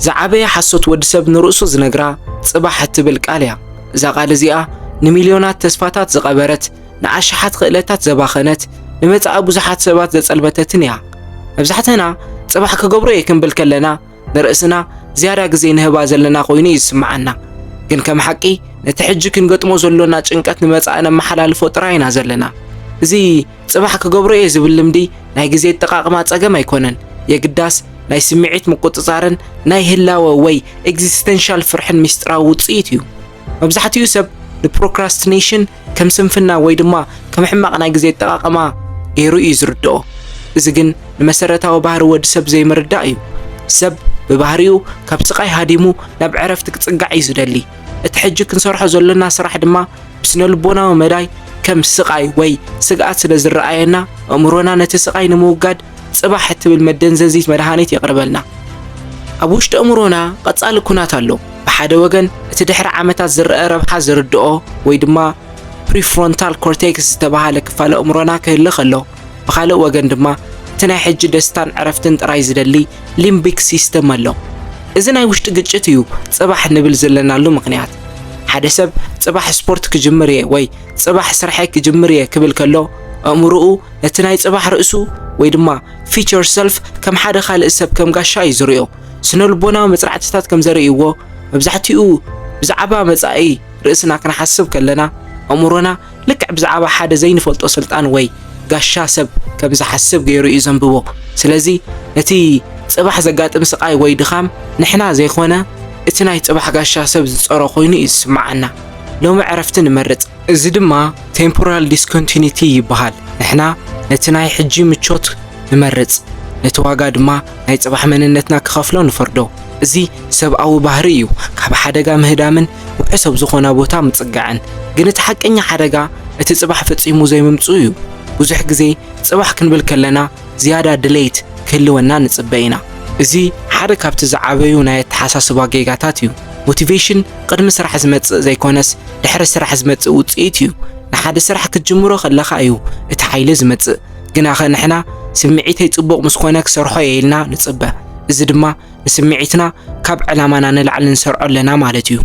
ዝዓበየ ሓሶት ወዲ ሰብ ንርእሱ ዝነግራ ጽባሕ እትብል ቃል እያ። እዛ ቃል እዚኣ ንሚልዮናት ተስፋታት ዝቐበረት፣ ንኣሽሓት ክእለታት ዘባኸነት፣ ንመጻኢ ብዙሓት ሰባት ዘጸልመተትን እያ። መብዛሕትህና ጽባሕ ክገብሮ እየ ክንብል ከለና፣ ንርእስና ዝያዳ ግዜ ንህባ ዘለና ኮይኑ እዩ ዝስምዓና። ግን ከም ሓቂ፣ ነቲ ሕጂ ክንገጥሞ ዘሎና ጭንቀት ንመጻኢ ነመሓላልፎ ጥራይ ኢና ዘለና። እዚ ጽባሕ ክገብሮ እየ ዝብል ልምዲ ናይ ግዜ ኣጠቓቕማ ጸገም ኣይኮነን። የግዳስ ናይ ስምዒት ምቁጽጻርን ናይ ህላወ ወይ ኤግዚስተንሻል ፍርሕን ምስጢራዊ ውጽኢት እዩ። መብዛሕትኡ ሰብ ንፕሮክራስቲኔሽን ከም ስንፍና ወይ ድማ ከም ሕማቕ ናይ ግዜ ኣጠቓቕማ ገይሩ እዩ ዝርድኦ። እዚ ግን ንመሰረታዊ ባህሪ ወዲ ሰብ ዘይምርዳእ እዩ። ሰብ ብባህሪኡ ካብ ስቓይ ሃዲሙ ናብ ዕረፍቲ ክጽጋዕ እዩ ዝደሊ። እቲ ሕጂ ክንሰርሖ ዘሎና ስራሕ ድማ ብስነ ልቦናዊ መዳይ ከም ስቓይ ወይ ስግኣት ስለ ዝረኣየና፣ ኣእምሮና ነቲ ስቓይ ንምውጋድ ጽባሕ እትብል መደንዘዚት መድሃኒት የቕርበልና። ኣብ ውሽጢ ኣእምሮና ቀጻሊ ኩናት ኣሎ። ብሓደ ወገን እቲ ድሕሪ ዓመታት ዝረኣ ረብሓ ዝርድኦ ወይ ድማ ፕሪፍሮንታል ኮርቴክስ ዝተባህለ ክፋል ኣእምሮና ክህለ ከሎ፣ ብኻልእ ወገን ድማ እቲ ናይ ሕጂ ደስታን ዕረፍትን ጥራይ ዝደሊ ሊምቢክ ሲስተም ኣሎ። እዚ ናይ ውሽጢ ግጭት እዩ ጽባሕ ንብል ዘለናሉ ምኽንያት። ሓደ ሰብ ጽባሕ ስፖርት ክጅምር እየ ወይ ጽባሕ ስርሐይ ክጅምር እየ ክብል ከሎ፣ ኣእምሮኡ ነቲ ናይ ጽባሕ ርእሱ ወይ ድማ ፊቸር ሰልፍ ከም ሓደ ካልእ ሰብ ከም ጋሻ እዩ ዝርእዮ። ስነ ልቦናዊ መጽናዕትታት ከም ዘርእይዎ፣ መብዛሕትኡ ብዛዕባ መጻኢ ርእስና ክንሓስብ ከለና፣ ኣእምሮና ልክዕ ብዛዕባ ሓደ ዘይንፈልጦ ስልጣን ወይ ጋሻ ሰብ ከም ዝሓስብ ገይሩ እዩ ዘንብቦ። ስለዚ ነቲ ጽባሕ ዘጋጥም ስቓይ ወይ ድኻም ንሕና ዘይኮነ እቲ ናይ ጽባሕ ጋሻ ሰብ ዝጸሮ ኮይኑ እዩ ዝስምዓና። ሎሚ ዕረፍቲ ንመርጽ። እዚ ድማ ቴምፖራል ዲስኮንቲኒቲ ይበሃል። ንሕና ነቲ ናይ ሕጂ ምቾት ንመርጽ፣ ነቲ ዋጋ ድማ ናይ ጽባሕ መንነትና ክኸፍሎ ንፈርዶ። እዚ ሰብኣዊ ባህሪ እዩ፣ ካብ ሓደጋ ምህዳምን ውሑስ ኣብ ዝኾነ ቦታ ምጽጋዕን። ግን እቲ ሓቀኛ ሓደጋ እቲ ጽባሕ ፈጺሙ ዘይምምጽኡ እዩ። ብዙሕ ግዜ ጽባሕ ክንብል ከለና ዝያዳ ድሌት ክህልወና ንጽበ ኢና። እዚ ሓደ ካብቲ ዝዓበዩ ናይ ኣተሓሳስባ ጌጋታት እዩ። ሞቲቬሽን ቅድሚ ስራሕ ዝመጽእ ዘይኮነስ ድሕሪ ስራሕ ዝመጽእ ውጽኢት እዩ። ንሓደ ስራሕ ክትጅምሮ ከለኻ እዩ እቲ ሓይሊ ዝመጽእ። ግናኸ ንሕና ስምዒተይ ጽቡቕ ምስ ኮነ ክሰርሖ እየ ኢልና ንጽበ። እዚ ድማ ንስምዒትና ካብ ዕላማና ንላዕሊ ንሰርዖ ኣለና ማለት እዩ።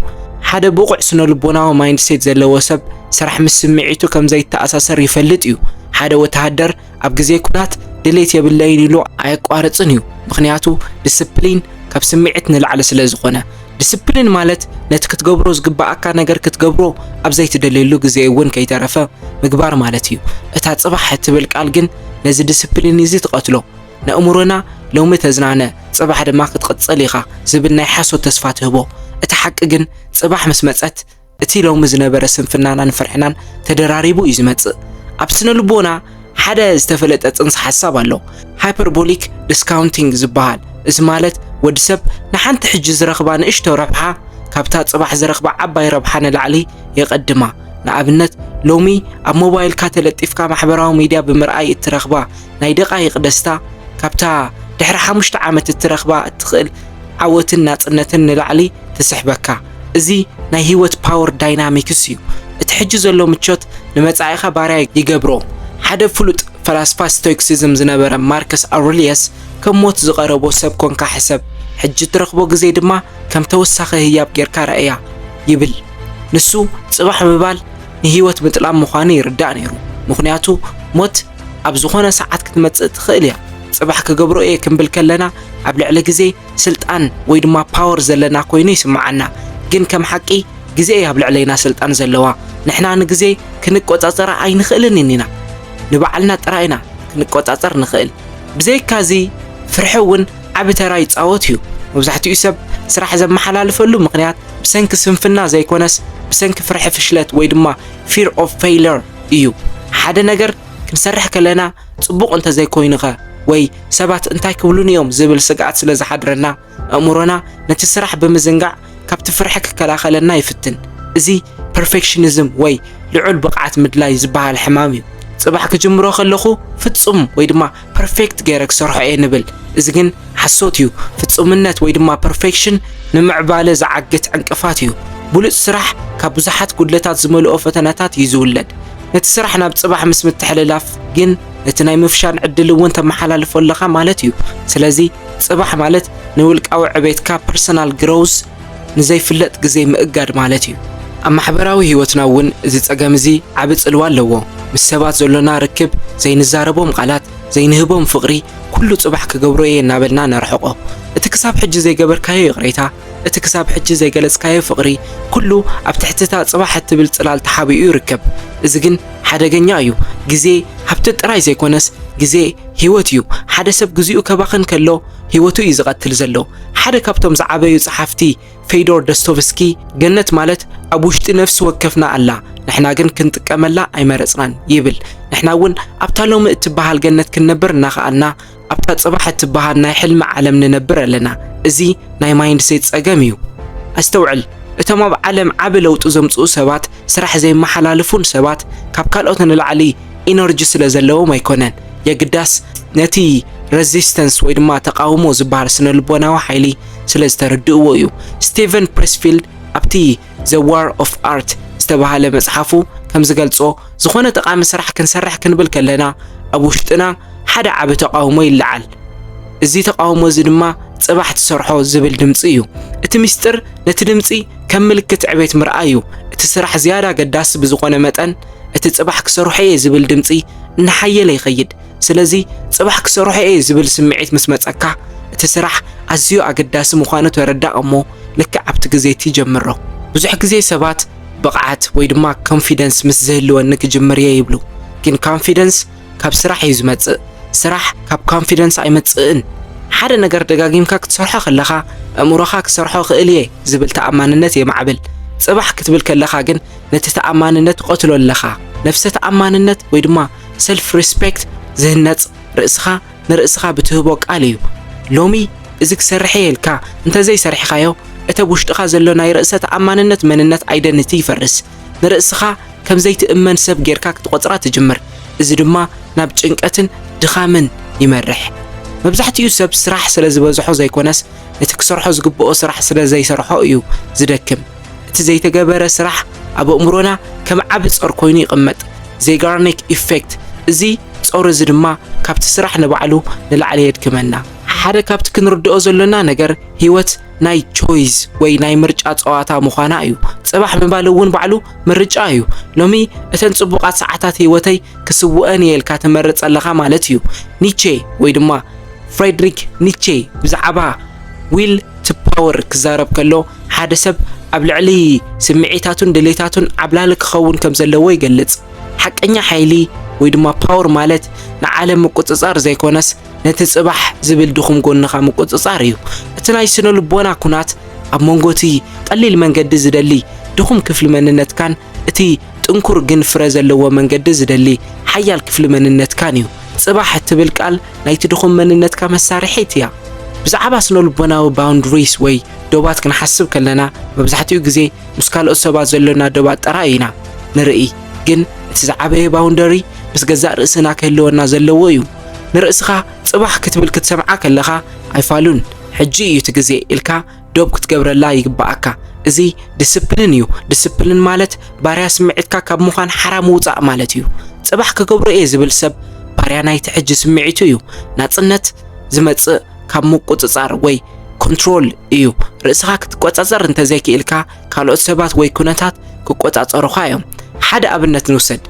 ሓደ ብቑዕ ስነ ልቦናዊ ማይንድሴት ዘለዎ ሰብ ስራሕ ምስ ስምዒቱ ከም ዘይተኣሳሰር ይፈልጥ እዩ። ሓደ ወተሃደር ኣብ ግዜ ኩናት ድሌት የብለይን ኢሉ ኣየቋርጽን እዩ። ምኽንያቱ ዲስፕሊን ካብ ስምዒት ንላዕሊ ስለ ዝኾነ። ዲስፕሊን ማለት ነቲ ክትገብሮ ዝግባኣካ ነገር ክትገብሮ ኣብ ዘይትደልየሉ ግዜ እውን ከይተረፈ ምግባር ማለት እዩ። እታ ጽባሕ እትብል ቃል ግን ነዚ ዲስፕሊን እዚ ትቐትሎ። ነእምሮና ሎሚ ተዝናነ፣ ጽባሕ ድማ ክትቕጽል ኢኻ ዝብል ናይ ሓሶት ተስፋ ትህቦ። እቲ ሓቂ ግን ጽባሕ ምስ መጸት እቲ ሎሚ ዝነበረ ስንፍናናን ፍርሕናን ተደራሪቡ እዩ ዝመጽእ። ኣብ ስነ ልቦና ሓደ ዝተፈለጠ ጽንሰ ሓሳብ ኣሎ፣ ሃይፐርቦሊክ ዲስካውንቲንግ ዝበሃል። እዚ ማለት ወዲ ሰብ ንሓንቲ ሕጂ ዝረኽባ ንእሽቶ ረብሓ ካብታ ጽባሕ ዝረኽባ ዓባይ ረብሓ ንላዕሊ የቐድማ። ንኣብነት ሎሚ ኣብ ሞባይልካ ተለጢፍካ ማሕበራዊ ሚድያ ብምርኣይ እትረኽባ ናይ ደቓይቕ ደስታ ካብታ ድሕሪ ሓሙሽተ ዓመት እትረኽባ እትኽእል ዓወትን ናጽነትን ንላዕሊ ትስሕበካ። እዚ ናይ ህይወት ፓወር ዳይናሚክስ እዩ። እቲ ሕጂ ዘሎ ምቾት ንመጻኢኻ ባርያ ይገብሮ። ሓደ ፍሉጥ ፈላስፋ ስቶይክሲዝም ዝነበረ ማርከስ ኣውሬልየስ ከም ሞት ዝቐረቦ ሰብ ኮንካ ሕሰብ፣ ሕጂ እትረኽቦ ግዜ ድማ ከም ተወሳኺ ህያብ ጌርካ ረኣያ ይብል። ንሱ ጽባሕ ምባል ንህይወት ምጥላም ምዃኑ ይርዳእ ነይሩ። ምኽንያቱ ሞት ኣብ ዝኾነ ሰዓት ክትመጽእ ትኽእል እያ። ጽባሕ ክገብሮ እየ ክንብል ከለና ኣብ ልዕሊ ግዜ ስልጣን ወይ ድማ ፓወር ዘለና ኮይኑ ይስምዓና። ግን ከም ሓቂ ግዜ እያ ኣብ ልዕለይና ስልጣን ዘለዋ። ንሕና ንግዜ ክንቆጻጸራ ኣይንኽእልን ኢና። ንባዕልና ጥራይ ኢና ክንቆጻጸር ንኽእል። ብዘይካዚ ፍርሒ እውን ዓቢ ተራ ይጻወት እዩ። መብዛሕትኡ ሰብ ስራሕ ዘመሓላልፈሉ ምኽንያት ብሰንኪ ስንፍና ዘይኮነስ ብሰንኪ ፍርሒ ፍሽለት ወይ ድማ fear of failure እዩ። ሓደ ነገር ክንሰርሕ ከለና ጽቡቕ እንተዘይኮይኑኸ ወይ ሰባት እንታይ ክብሉኒ እዮም ዝብል ስግኣት ስለ ዝሓድረና ኣእምሮና ነቲ ስራሕ ብምዝንጋዕ ካብቲ ፍርሒ ክከላኸለና ይፍትን። እዚ ፐርፌክሽኒዝም ወይ ልዑል ብቕዓት ምድላይ ዝበሃል ሕማም እዩ። ጽባሕ ክጅምሮ ከለኹ ፍጹም ወይ ድማ ፐርፌክት ገይረ ክሰርሖ እየ ንብል። እዚ ግን ሓሶት እዩ። ፍጹምነት ወይ ድማ ፐርፌክሽን ንምዕባለ ዝዓግት ዕንቅፋት እዩ። ብሉጽ ስራሕ ካብ ብዙሓት ጉድለታት ዝመልኦ ፈተናታት እዩ ዝውለድ። ነቲ ስራሕ ናብ ጽባሕ ምስ ምትሕልላፍ ግን ነቲ ናይ ምፍሻል ዕድል እውን ተመሓላልፎ ኣለኻ ማለት እዩ። ስለዚ ጽባሕ ማለት ንውልቃዊ ዕቤትካ፣ personal growth፣ ንዘይፍለጥ ግዜ ምእጋድ ማለት እዩ። ኣብ ማሕበራዊ ህይወትና እውን እዚ ጸገም እዚ ዓቢ ጽልዋ ኣለዎ። ምስ ሰባት ዘሎና ርክብ፣ ዘይንዛረቦም ቃላት፣ ዘይንህቦም ፍቕሪ፣ ኩሉ ጽባሕ ክገብሮ እየ እናበልና ነርሕቖ። እቲ ክሳብ ሕጂ ዘይገበርካዮ ይቕሬታ፣ እቲ ክሳብ ሕጂ ዘይገለጽካዮ ፍቕሪ፣ ኩሉ ኣብ ትሕቲ እታ ጽባሕ እትብል ጽላል ተሓቢኡ ይርከብ። እዚ ግን ሓደገኛ እዩ። ግዜ ሃብቲ ጥራይ ዘይኮነስ፣ ግዜ ህይወት እዩ። ሓደ ሰብ ግዚኡ ከባኽን ከሎ፣ ህይወቱ እዩ ዝቐትል ዘሎ። ሓደ ካብቶም ዝዓበዩ ጸሓፍቲ፣ ፌዶር ዶስቶቭስኪ፣ ገነት ማለት ኣብ ውሽጢ ነፍሲ ወከፍና ኣላ፣ ንሕና ግን ክንጥቀመላ ኣይመረጽናን ይብል። ንሕና እውን ኣብታ ሎሚ እትበሃል ገነት ክንነብር እናኸኣልና፣ ኣብታ ጽባሕ እትበሃል ናይ ሕልሚ ዓለም ንነብር ኣለና። እዚ ናይ ማይንድሴት ጸገም እዩ። ኣስተውዕል፣ እቶም ኣብ ዓለም ዓቢ ለውጢ ዘምጽኡ ሰባት፣ ስራሕ ዘይመሓላልፉን ሰባት፣ ካብ ካልኦት ንላዕሊ ኢነርጂ ስለ ዘለዎም ኣይኮነን። የግዳስ ነቲ ረዚስተንስ ወይ ድማ ተቓውሞ ዝበሃል ስነ ልቦናዊ ሓይሊ ስለ ዝተረድእዎ እዩ። ስቲቨን ፕሬስፊልድ ኣብቲ The War of Art ዝተባህለ መጽሓፉ ከም ዝገልጾ፣ ዝኾነ ጠቓሚ ስራሕ ክንሰርሕ ክንብል ከለና፣ ኣብ ውሽጥና ሓደ ዓቢ ተቓውሞ ይለዓል። እዚ ተቓውሞ እዚ ድማ ጽባሕ ትሰርሖ ዝብል ድምጺ እዩ። እቲ ምስጢር ነቲ ድምጺ ከም ምልክት ዕቤት ምርኣይ እዩ። እቲ ስራሕ ዝያዳ ኣገዳሲ ብዝኾነ መጠን፣ እቲ ጽባሕ ክሰርሖ እየ ዝብል ድምጺ እናሓየለ ይኸይድ። ስለዚ ጽባሕ ክሰርሖ እየ ዝብል ስምዒት ምስ መጸካ፣ እቲ ስራሕ ኣዝዩ ኣገዳሲ ምዃኑ ተረዳእ እሞ፣ ልክዕ ኣብቲ ግዜ እቲ ጀምሮ። ብዙሕ ግዜ ሰባት ብቕዓት ወይ ድማ ኮንፊደንስ ምስ ዝህልወኒ ክጅምር እየ ይብሉ። ግን ኮንፊደንስ ካብ ስራሕ እዩ ዝመጽእ። ስራሕ ካብ ኮንፊደንስ ኣይመጽእን። ሓደ ነገር ደጋጊምካ ክትሰርሖ ከለኻ፣ ኣእምሮኻ ክሰርሖ ክእል እየ ዝብል ተኣማንነት የማዕብል። ጽባሕ ክትብል ከለኻ ግን ነቲ ተኣማንነት ትቐትሎ ኣለኻ። ነፍሰ ተኣማንነት ወይ ድማ ሰልፍ ሪስፔክት ዝህነጽ ርእስኻ ንርእስኻ ብትህቦ ቃል እዩ። ሎሚ እዚ ክሰርሕ እየ ኢልካ እንተዘይሰሪሕካዮ፣ እቲ ኣብ ውሽጥኻ ዘሎ ናይ ርእሰ ተኣማንነት መንነት፣ ኣይደንቲ፣ ይፈርስ። ንርእስኻ ከም ዘይትእመን ሰብ ጌርካ ክትቖጽራ ትጅምር። እዚ ድማ ናብ ጭንቀትን ድኻምን ይመርሕ። መብዛሕትኡ ሰብ ስራሕ ስለ ዝበዝሖ ዘይኮነስ፣ ነቲ ክሰርሖ ዝግብኦ ስራሕ ስለ ዘይሰርሖ እዩ ዝደክም። እቲ ዘይተገበረ ስራሕ ኣብ ኣእምሮና ከም ዓቢ ጾር ኮይኑ ይቕመጥ፣ ዜጋርኒክ ኢፌክት። እዚ ጾር እዚ ድማ ካብቲ ስራሕ ንባዕሉ ንላዕሊ የድክመና። ሓደ ካብቲ ክንርድኦ ዘሎና ነገር፣ ህይወት ናይ ቾይስ ወይ ናይ ምርጫ ጸዋታ ምዃና እዩ። ጽባሕ ምባል እውን ባዕሉ ምርጫ እዩ። ሎሚ እተን ጽቡቓት ሰዓታት ህይወተይ ክስውኣን እየ ኢልካ ትመርጽ ኣለኻ ማለት እዩ። ኒቼ ወይ ድማ ፍሬድሪክ ኒቼ ብዛዕባ ዊል ቱ ፓወር ክዛረብ ከሎ፣ ሓደ ሰብ ኣብ ልዕሊ ስምዒታቱን ድሌታቱን ዓብላሊ ክኸውን ከም ዘለዎ ይገልጽ። ሓቀኛ ሓይሊ ወይ ድማ ፓወር ማለት ንዓለም ምቁጽጻር ዘይኮነስ፣ ነቲ ጽባሕ ዝብል ድኹም ጎንኻ ምቁጽጻር እዩ። እቲ ናይ ስነ ልቦና ኩናት ኣብ መንጎ እቲ ቀሊል መንገዲ ዝደሊ ድኹም ክፍሊ መንነትካን እቲ ጥንኩር ግን ፍረ ዘለዎ መንገዲ ዝደሊ ሓያል ክፍሊ መንነትካን እዩ። ጽባሕ እትብል ቃል ናይቲ ድኹም መንነትካ መሳርሒት እያ። ብዛዕባ ስነ ልቦናዊ ባውንድሪስ ወይ ዶባት ክንሓስብ ከለና፣ መብዛሕትኡ ግዜ ምስ ካልኦት ሰባት ዘሎና ዶባት ጥራይ ኢና ንርኢ። ግን እቲ ዝዓበየ ባውንደሪ ምስ ገዛእ ርእስና ክህልወና ዘለዎ እዩ። ንርእስኻ ጽባሕ ክትብል ክትሰምዓ ከለኻ፣ ኣይፋሉን፣ ሕጂ እዩ እቲ ግዜ ኢልካ ዶብ ክትገብረላ ይግብኣካ። እዚ ዲስፕሊን እዩ። ዲስፕሊን ማለት ባርያ ስምዒትካ ካብ ምዃን ሓራ ምውጻእ ማለት እዩ። ጽባሕ ክገብሮ እየ ዝብል ሰብ ባርያ ናይቲ ሕጂ ስምዒቱ እዩ። ናጽነት ዝመጽእ ካብ ምቁጽጻር ወይ ኮንትሮል እዩ። ርእስኻ ክትቆጻጸር እንተዘይክኢልካ፣ ካልኦት ሰባት ወይ ኩነታት ክቆጻጸሩኻ እዮም። ሓደ ኣብነት ንውሰድ።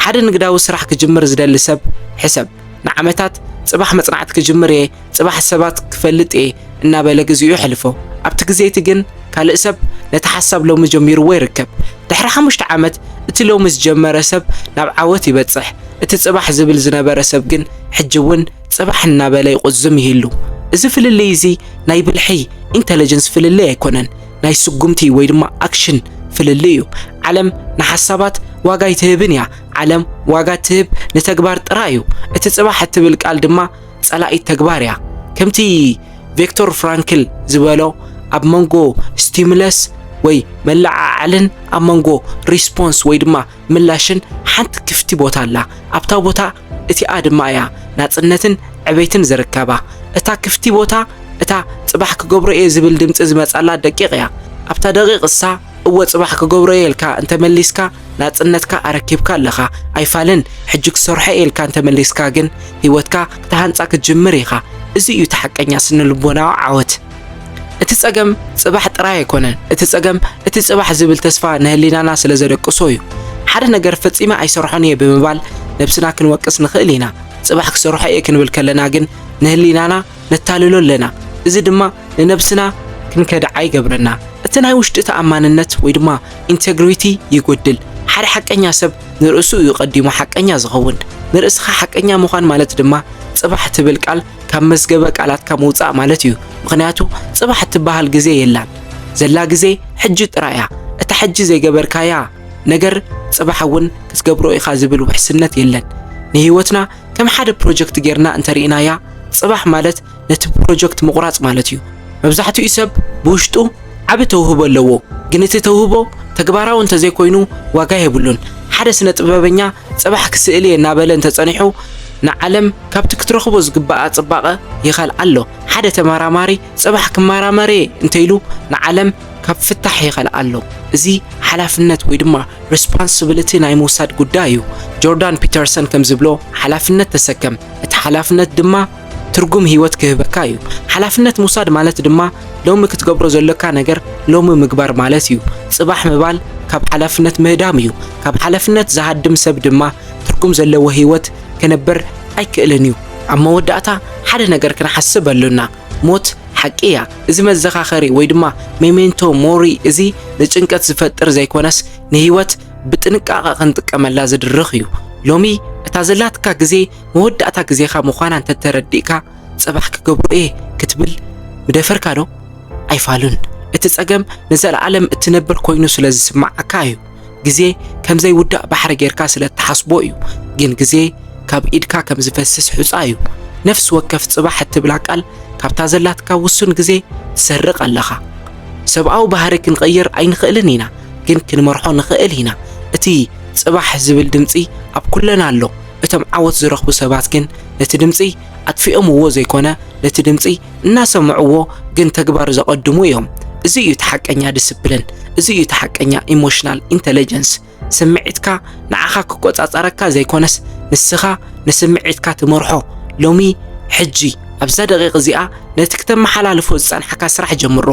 ሓደ ንግዳዊ ስራሕ ክጅምር ዝደሊ ሰብ ሕሰብ። ንዓመታት ጽባሕ መጽናዕቲ ክጅምር እየ፣ ጽባሕ ሰባት ክፈልጥ እየ እናበለ ግዜኡ የሕልፎ። ኣብቲ ግዜ እቲ ግን ካልእ ሰብ ነቲ ሓሳብ ሎሚ ጀሚርዎ ይርከብ። ድሕሪ ሓሙሽተ ዓመት እቲ ሎሚ ዝጀመረ ሰብ ናብ ዓወት ይበጽሕ። እቲ ጽባሕ ዝብል ዝነበረ ሰብ ግን ሕጂ እውን ጽባሕ እናበለ ይቑዝም ይህሉ። እዚ ፍልልይ እዚ ናይ ብልሒ፣ ኢንተለጀንስ፣ ፍልልይ ኣይኮነን፣ ናይ ስጉምቲ ወይ ድማ ኣክሽን ፍልልይ እዩ። ዓለም ንሓሳባት ዋጋ ኣይትህብን እያ። ዓለም ዋጋ ትህብ ንተግባር ጥራይ እዩ። እቲ ጽባሕ እትብል ቃል ድማ ጸላኢት ተግባር እያ። ከምቲ ቬክቶር ፍራንክል ዝበሎ፣ ኣብ መንጎ ስቲሙለስ ወይ መለዓዓልን ኣብ መንጎ ሪስፖንስ ወይ ድማ ምላሽን ሓንቲ ክፍቲ ቦታ ኣላ። ኣብታ ቦታ እቲኣ ድማ እያ ናጽነትን ዕቤትን ዝርከባ። እታ ክፍቲ ቦታ፣ እታ ጽባሕ ክገብሮ እየ ዝብል ድምጺ ዝመጻላ ደቂቕ እያ። ኣብታ ደቂቕ እሳ፣ እወ ጽባሕ ክገብሮ እየ ኢልካ እንተመሊስካ፣ ናጽነትካ ኣረኪብካ ኣለኻ። ኣይፋልን፣ ሕጂ ክሰርሖ እየ ኢልካ እንተመሊስካ ግን፣ ህይወትካ ክትሃንጻ ክትጅምር ኢኻ። እዚ እዩ እቲ ሓቀኛ ስነ ልቦናዊ ዓወት። እቲ ጸገም ጽባሕ ጥራይ ኣይኮነን። እቲ ጸገም እቲ ጽባሕ ዝብል ተስፋ ንህሊናና ስለ ዘደቅሶ እዩ። ሓደ ነገር ፈጺመ ኣይሰርሖን እየ ብምባል ነብስና ክንወቅስ ንኽእል ኢና። ጽባሕ ክሰርሖ እየ ክንብል ከለና ግን ንህሊናና ነታልሎ ኣለና። እዚ ድማ ንነብስና ክንከድዓ ይገብረና። እቲ ናይ ውሽጢ ተኣማንነት ወይ ድማ ኢንቴግሪቲ ይጎድል። ሓደ ሓቀኛ ሰብ ንርእሱ እዩ ቀዲሙ ሓቀኛ ዝኸውን። ንርእስኻ ሓቀኛ ምዃን ማለት ድማ ጽባሕ ትብል ቃል ካብ መዝገበ ቃላትካ ምውጻእ ማለት እዩ። ምኽንያቱ ጽባሕ እትበሃል ግዜ የላን። ዘላ ግዜ ሕጂ ጥራይ እያ። እታ ሕጂ ዘይገበርካያ ነገር ጽባሕ እውን ክትገብሮ ኢኻ ዝብል ውሕስነት የለን። ንህይወትና ከም ሓደ ፕሮጀክት ጌርና እንተርኢናያ፣ ጽባሕ ማለት ነቲ ፕሮጀክት ምቑራጽ ማለት እዩ። መብዛሕትኡ ሰብ ብውሽጡ ዓቢ ተውህቦ ኣለዎ፣ ግን እቲ ተውህቦ ተግባራዊ እንተዘይኮይኑ ዋጋ የብሉን። ሓደ ስነ ጥበበኛ ጽባሕ ክስእል እየ እናበለ እንተጸኒሑ፣ ንዓለም ካብቲ ክትረኽቦ ዝግባኣ ጽባቐ ይኸልኣ ኣሎ። ሓደ ተመራማሪ ጽባሕ ክመራመር እየ እንተኢሉ ንዓለም ካብ ፍታሕ ይኸልኣ ኣሎ። እዚ ሓላፍነት ወይ ድማ ሪስፖንሲቢሊቲ ናይ ምውሳድ ጉዳይ እዩ። ጆርዳን ፒተርሰን ከም ዝብሎ፣ ሓላፍነት ተሰከም፣ እቲ ሓላፍነት ድማ ትርጉም ህይወት ክህበካ እዩ። ሓላፍነት ምውሳድ ማለት ድማ ሎሚ ክትገብሮ ዘሎካ ነገር ሎሚ ምግባር ማለት እዩ። ጽባሕ ምባል ካብ ሓላፍነት ምህዳም እዩ። ካብ ሓላፍነት ዝሃድም ሰብ ድማ ትርጉም ዘለዎ ህይወት ክነብር ኣይክእልን እዩ። ኣብ መወዳእታ ሓደ ነገር ክንሓስብ ኣሎና። ሞት ሓቂ እያ። እዚ መዘኻኸሪ ወይ ድማ ሜሜንቶ ሞሪ እዚ ንጭንቀት ዝፈጥር ዘይኮነስ ንህይወት ብጥንቃቐ ክንጥቀመላ ዝድርኽ እዩ። ሎሚ እታ ዘላትካ ግዜ መወዳእታ ግዜኻ ምዃና እንተተረዲእካ፣ ጽባሕ ክገብሮ እየ ክትብል ምደፈርካ ዶ? ኣይፋሉን። እቲ ጸገም ንዘለኣለም እትነብር ኮይኑ ስለ ዝስምዓካ እዩ። ግዜ ከም ዘይውዳእ ባሕሪ ጌርካ ስለ እትሓስቦ እዩ። ግን ግዜ ካብ ኢድካ ከም ዝፈስስ ሑጻ እዩ። ነፍሲ ወከፍ ጽባሕ እትብላ ቃል ካብታ ዘላትካ ውሱን ግዜ ትሰርቕ ኣለኻ። ሰብኣዊ ባህሪ ክንቕይር ኣይንኽእልን ኢና፣ ግን ክንመርሖ ንኽእል ኢና። እቲ ጽባሕ ዝብል ድምጺ ኣብ ኩለና ኣሎ። እቶም ዓወት ዝረኽቡ ሰባት ግን ነቲ ድምጺ ኣጥፊኦምዎ ዘይኮነ፣ ነቲ ድምጺ እናሰምዕዎ ግን ተግባር ዘቐድሙ እዮም። እዚ እዩ እቲ ሓቀኛ ዲስፕሊን። እዚ እዩ እቲ ሓቀኛ ኢሞሽናል ኢንተለጀንስ። ስምዒትካ ንዓኻ ክቆጻጸረካ ዘይኮነስ፣ ንስኻ ንስምዒትካ ትመርሖ። ሎሚ፣ ሕጂ፣ ኣብዛ ደቂቕ እዚኣ ነቲ ክተመሓላልፎ ዝጸንሓካ ስራሕ ጀምሮ።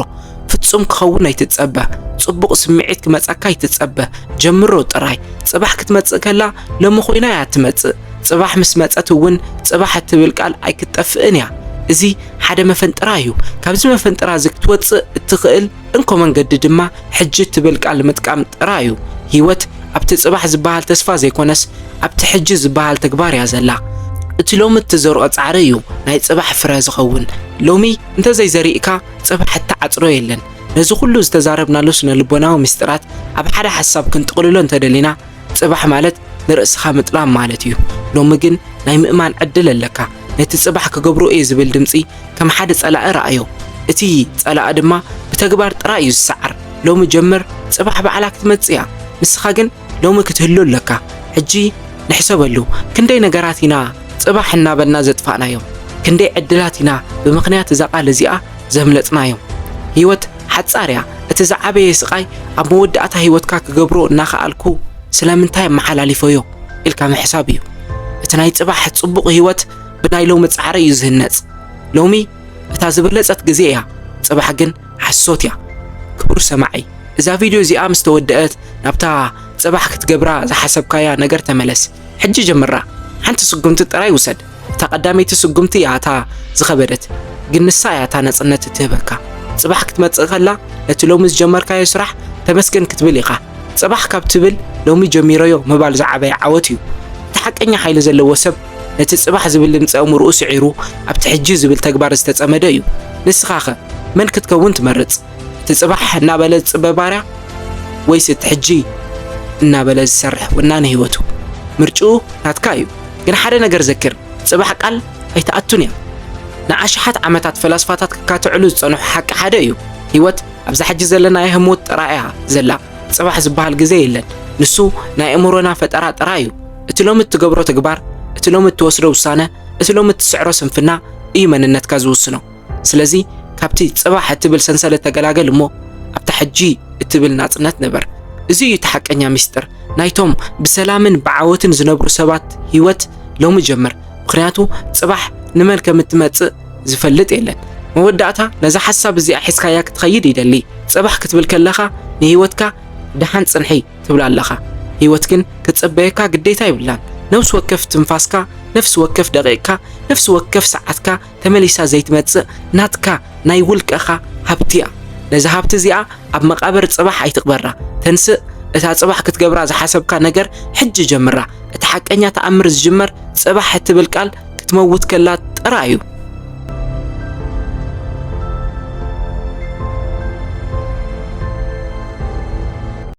ፍጹም ክኸውን ኣይትጸበ። ጽቡቕ ስምዒት ክመጻካ ኣይትጸበ። ጀምሮ ጥራይ። ጽባሕ ክትመጽእ ከላ ሎሚ ኮይና እያ ትመጽእ። ጽባሕ ምስ መጸት እውን ጽባሕ እትብል ቃል ኣይክትጠፍእን እያ። እዚ ሓደ መፈንጥራ እዩ። ካብዚ መፈንጥራ እዚ ክትወጽእ እትኽእል እንኮ መንገዲ ድማ ሕጂ እትብል ቃል ምጥቃም ጥራይ እዩ። ህይወት ኣብቲ ጽባሕ ዝበሃል ተስፋ ዘይኮነስ ኣብቲ ሕጂ ዝበሃል ተግባር እያ ዘላ። እቲ ሎሚ እትዘርኦ ጻዕሪ እዩ ናይ ጽባሕ ፍረ ዝኸውን። ሎሚ እንተዘይዘሪእካ ጽባሕ እትዓጽሮ የለን። ነዚ ኩሉ ዝተዛረብናሉ ስነ ልቦናዊ ምስጢራት ኣብ ሓደ ሓሳብ ክንጥቕልሎ እንተደሊና፣ ጽባሕ ማለት ንርእስኻ ምጥላም ማለት እዩ። ሎሚ ግን ናይ ምእማን ዕድል ኣለካ። ነቲ ጽባሕ ክገብሮ እየ ዝብል ድምጺ ከም ሓደ ጸላኢ ረኣዮ። እቲ ጸላኢ ድማ ብተግባር ጥራይ እዩ ዝሰዓር። ሎሚ ጀምር፣ ጽባሕ ባዕላ ክትመጽእ እያ። ንስኻ ግን ሎሚ ክትህሉ ኣለካ። ሕጂ ንሕሰበሉ፣ ክንደይ ነገራት ኢና ጽባሕ እናበልና ዘጥፋእናዮም? ክንደይ ዕድላት ኢና ብምኽንያት እዛ ቃል እዚኣ ዘምለጥናዮም? ህይወት ሓጻር እያ። እቲ ዝዓበየ ስቓይ ኣብ መወዳእታ ህይወትካ ክገብሮ እናኸኣልኩ ስለምንታይ ኣመሓላሊፈዮ ኢልካ ምሕሳብ እዩ። እቲ ናይ ጽባሕ ጽቡቕ ህይወት ብናይ ሎሚ ጻዕሪ እዩ ዝህነጽ። ሎሚ እታ ዝበለጸት ግዜ እያ፣ ጽባሕ ግን ሓሶት እያ። ክቡር ሰማዒ፣ እዛ ቪድዮ እዚኣ ምስ ተወደአት ናብታ ጽባሕ ክትገብራ ዝሓሰብካያ ነገር ተመለስ። ሕጂ ጀምራ። ሓንቲ ስጉምቲ ጥራይ ውሰድ። እታ ቀዳመይቲ ስጉምቲ እያ እታ ዝኸበደት፣ ግን ንሳ እያ እታ ናጽነት እትህበካ። ጽባሕ ክትመጽእ ከላ ነቲ ሎሚ ዝጀመርካዮ ስራሕ ተመስገን ክትብል ኢኻ። ጽባሕ ካብ ትብል ሎሚ ጀሚረዮ ምባል ዝዓበየ ዓወት እዩ። እቲ ሓቀኛ ሓይሊ ዘለዎ ሰብ ነቲ ጽባሕ ዝብል ድምጺ ኣእምሮኡ ስዒሩ ኣብቲ ሕጂ ዝብል ተግባር ዝተጸመደ እዩ። ንስኻኸ መን ክትከውን ትመርጽ? እቲ ጽባሕ እናበለ ዝጽበ ባርያ ወይስ እቲ ሕጂ እናበለ ዝሰርሕ ወናኒ ህይወቱ? ምርጭኡ ናትካ እዩ። ግን ሓደ ነገር ዘክር፣ ጽባሕ ቃል ኣይትኣቱን እያ። ንኣሽሓት ዓመታት ፈላስፋታት ክካትዕሉ ዝጸንሑ ሓቂ ሓደ እዩ። ህይወት ኣብዛ ሕጂ ዘለናያ ህሞት ጥራይ እያ ዘላ። ጽባሕ ዝበሃል ግዜ የለን። ንሱ ናይ ኣእምሮና ፈጠራ ጥራይ እዩ። እቲ ሎሚ እትገብሮ ተግባር፣ እቲ ሎሚ እትወስዶ ውሳነ፣ እቲ ሎሚ እትስዕሮ ስንፍና እዩ መንነትካ ዝውስኖ። ስለዚ ካብቲ ጽባሕ እትብል ሰንሰለት ተገላገል እሞ ኣብታ ሕጂ እትብል ናጽነት ንበር። እዚ እዩ እቲ ሓቀኛ ምስጢር ናይቶም ብሰላምን ብዓወትን ዝነብሩ ሰባት ህይወት። ሎሚ ጀምር፣ ምኽንያቱ ጽባሕ ንመን ከም እትመጽእ ዝፈልጥ የለን። መወዳእታ ነዛ ሓሳብ እዚኣ ሒዝካያ ክትኸይድ ይደሊ። ጽባሕ ክትብል ከለኻ ንህይወትካ ደሓን ጽንሒ ትብላ ኣለኻ። ህይወት ግን ክትጸበየካ ግዴታ ይብላን። ነፍሲ ወከፍ ትንፋስካ፣ ነፍሲ ወከፍ ደቂቕካ፣ ነፍሲ ወከፍ ሰዓትካ ተመሊሳ ዘይትመጽእ ናትካ ናይ ውልቀኻ ሃብቲ እያ። ነዛ ሃብቲ እዚኣ ኣብ መቓብር ጽባሕ ኣይትቕበራ። ተንስእ፣ እታ ጽባሕ ክትገብራ ዝሓሰብካ ነገር ሕጂ ጀምራ። እቲ ሓቀኛ ተኣምር ዝጅመር ጽባሕ እትብል ቃል ክትመውት ከላ ጥራይ እዩ።